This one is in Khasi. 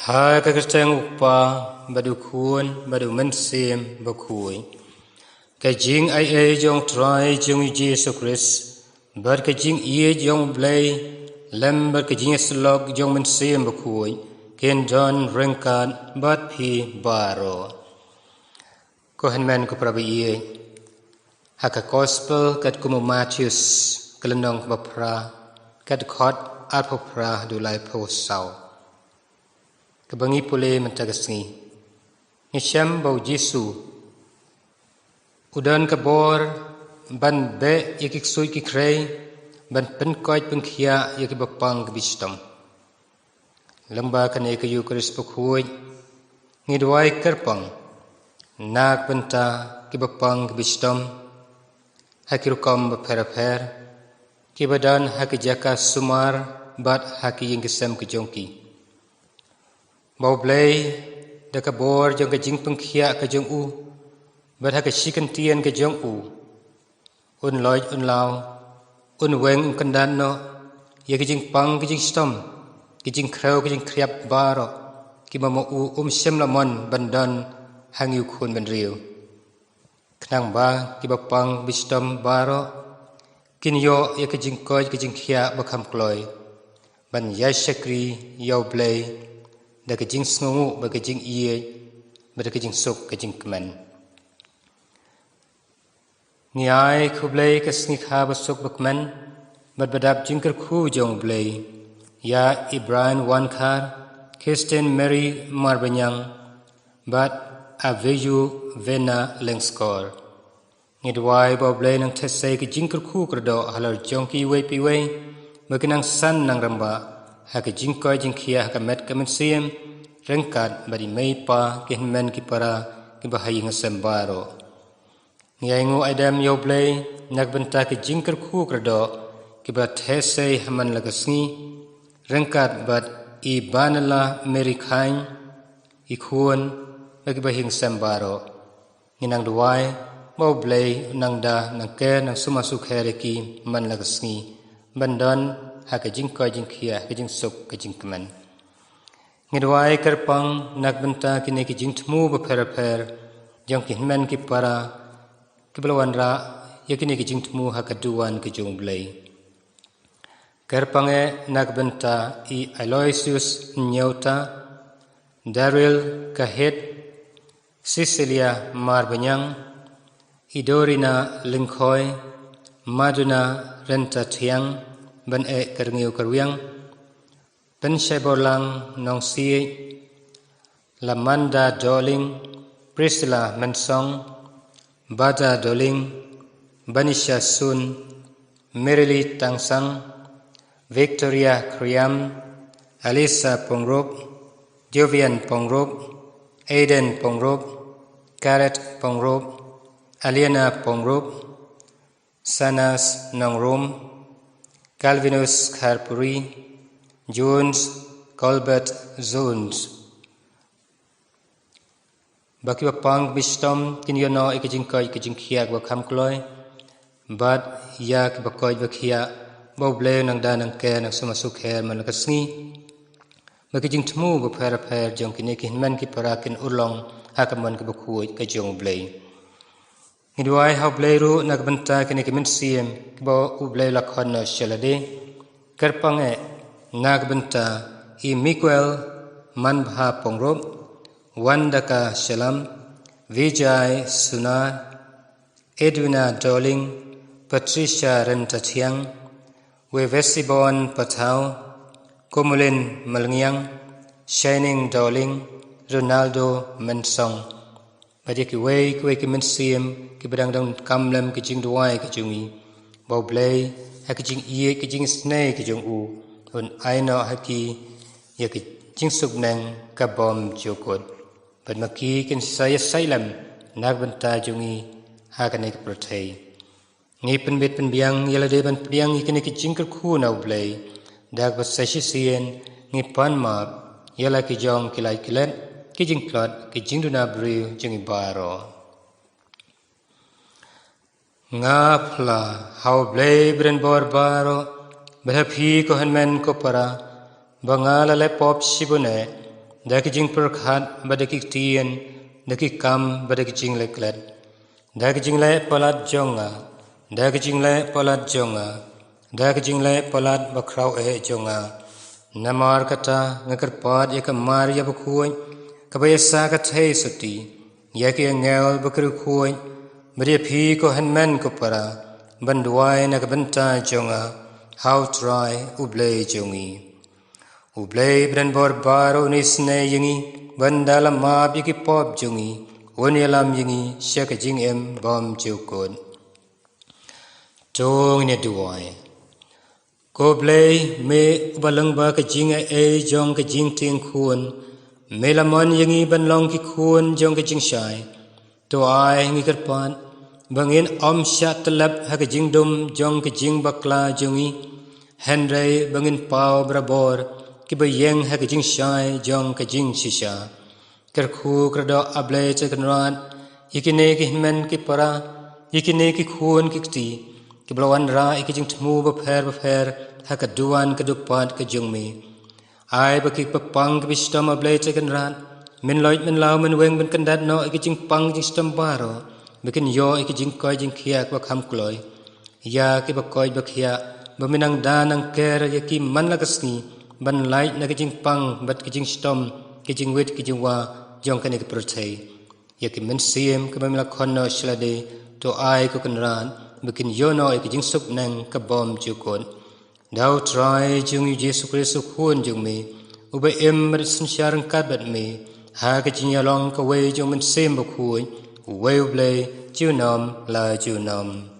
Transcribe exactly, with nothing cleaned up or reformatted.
Ha ka kyrteng u Kpa, bad u Khun, bad u Mynsiem Bakhuid. Ka jingaiei jong u Trai jong ngi Jisu Khrist, bad ka jingïeit jong u Blei, lem bad ka jingïasyllok jong u Mynsiem Bakhuid, kin don ryngkat bad phi baroh. Ko hynmen ko para ba ïeit. Ha ka Gospel katkum u Mathaios, ka lynnong kaba phra, ka dkhot arphew phra haduh laiphew saw. Kaba ngi pule mynta ka sngi. Ngi shem ba u Jisu u don ka bor ban beh ïa ki ksuid ki khrei, ban pynkoit pynkhiah ïa kiba pang kiba shitom. Lyngba kane ka Eukharist bakhuid, ngi duwai kyrpang na ka bynta kiba pang kiba shitom, ha ki rukom bapher bapher, kiba don ha ki jaka sumar bad ha ki ïing ki sem ki jong ki. Ba u Blei, da ka bor jong ka jingpynkhiah ka jong u, bad ha ka shi kyntien ka jong u, un lait un law, un weng un kyndat noh ïa ki jingpang ki jingshitom, ki jingkhrew ki jingkhriap baroh, kiba ma u um shym la mon ban don ha ngi u khun bynriew. Khnang ba kiba pang ba shitom baroh kin ïoh ïa ka jingkoit ka jingkhiah ba kham kloi, ban ïa shakri ïa u Blei da ka jingsngewnguh bad ka jingïeit bad da ka jingsuk ka jingkmen. Ngi ai khublei ka sngi kha ba suk ba kmen bad ba dap jingkyrkhu jong u Blei ïa i Brian Wankhar, Kristen Mary Marbaniang, bad Aveju Vena Lengskor. Ngi duwai ba u Blei nang theh sei ka jingkyrkhu kyrdoh halor jong ki iwei pa iwei, ba kin nang san nang rangbah ha ka jingkoit jingkhiah ha ka met ka mynsiem, ryngkat bad i mei i pa, ki hynmen ki para, kiba ha ïing ha sem baroh. Ngi ainguh aidem ïa u Blei na ka bynta ka jingkyrkhu kyrdoh kiba la theh sei ha man la ka sngi, ryngkat bad i Banala Mary Khain, i khun, bad kiba ha ïing sem baroh. Ngi nang duwai ba u Blei u nang da nang ker nang suma sukher ïa ki man la ka sngi, ban don ha ka jingkoit jingkhiah, ha ka jingsuk ka jingkmen. Ngi duwai kyrpang na ka bynta kine ki jingthmu bapher bapher jong ki hynmen ki para, kiba la wanrah ïa kine ki jingthmu ha ka duwan ka jong u Blei. Kyrpang eh na ka bynta i Aloysius Nyota, Daryl Kahit, Cecilia Marbaniang, i Dorina Lyngkhoi, Maduna Ryntathiang, Byneh Kyrngiu Kyrwiang, Pynshaiborlang Nongsiej, Lamanda Doling, Priscilla Mynsong, Bada Doling, Banisha Sun, Merily Tangsang, Victoria Kriam, Alisa Pongrup, Jovian Pongrup, Aiden Pongrup, Gareth Pongrup, Aliana Pongrup, Sanas Nongrum, Calvinus Kharpuri, Jones Colbert Jones. Ba kiba pang ba shitom kin ïoh noh ïa ka jingkoit ka jingkhiah kaba kham kloi, bad ïa kiba koit ba khiah, ba u Blei u nang da nang ker nang suma sukher man la ka sngi. Ba ki jingthmu bapher bapher jong kine ki hynmen ki para kin urlong ha ka mon kaba khuid ka jong u Blei. Ngi duwai ha u Blei ruh na ka bynta kine ki mynsiem kiba u Blei u la khot noh sha lade. Kyrpang eh na ka bynta i Miguel Manbha Pongrup, Wandaka Shalam, Vijay Sunar, Edwina Doling, Patricia Ryntathiang, Wevesibon Pathau, Komolin Malngiang, Shining Doling, Ronaldo Mynsong. Bad ïa kiwei kiwei ki mynsiem kiba dang donkam lem ki jingduwai ki jong ngi, ba u Blei ha ki jingïeit ki jingisynei ki jong u un ai noh ha ki ïa ki jingsukneng ka bym jukut. Bad ma ki kin sa ïasaid lem na ka bynta jong ngi ha kane ka pyrthei. Ngi pynbit pynbiang ïa lade ban pdiang ïa kine ki jingkyrkhu na u Blei. Da kaba sa shisien ngi pan map ïa la ki jong ki lait ki let, ki jingtlot, ki jingduna briew jong ngi baroh. Nga phla ha u Blei ba donbor baroh, bad ha phi ko hynmen ko para, ba nga la leh pop shibun eh, da ki jingpyrkhat bad da ki ktien, da ki kam bad da ki jingleh klet, da ki jingleh palat jong nga, da ki jingleh palat jong nga, da ki jingleh palat bakhraw eh jong nga. Namar kata nga kyrpad ïa ka Maria bakhuid, kaba ïa sah ka theisotti, ïa ki angel ba ki riewkhuid, bad ïa phi ko hynmen ko para, ban duwai na ka bynta jong nga ha U Trai U Blei jong ngi. U Blei badonbor baroh un isynei ïa ngi, ban da la map ïa ki pop jong ngi, un ïalam ïa ngi sha ka jingim bymjukut. To ngin ïa duwai. Ko Blei, me uba lyngba ka jingaiei jong ka jingtieng khun, me la mon ïa ngi ban long ki khun jong ka jingshai. To ai ngi kyrpad ba ngin ym shah tyllep ha ka jingdum jong ka jingbakla jong ngi, hynrei ba ngin paw barabor kiba ïeng ha ka jingshai jong ka jingshisha. Kyrkhu kyrdoh, A Blei Trai Kynrad, ïa kine ki hynmen ki para, ïa kine ki khun ki kti, kiba la wanrah ïa ki jingthmu bapher bapher ha ka duwan ka dupat ka jong me. Ai ba kiba pang kiba shitom, A Blei Trai Kynrad, men loit men law men weng ban kyndat noh ïa ki jingpang jingshitom baroh, ba kin ïoh ïa ki jingkoit jingkhiah ba kham kloi. Ïa kiba koit ba khiah, ba men nang da nang ker ïa ki man la ka sngi, ban lait na ki jingpang bad ki jingshitom, ki jingwit ki jingwa jong kane ka pyrthei. Ïa ki mynsiem kiba me la khot noh sha lade, to ai ko Kynrad ba kin ïoh noh ïa ki jingsuk bneng ka bymjukut. Da U Trai jong ngi U Jisu Khrist U Khun jong me, uba im bad synshar ryngkat bad me ha ka jingïalong kawei jong U Mynsiem Bakhuid, uwei U Blei, junom la junom.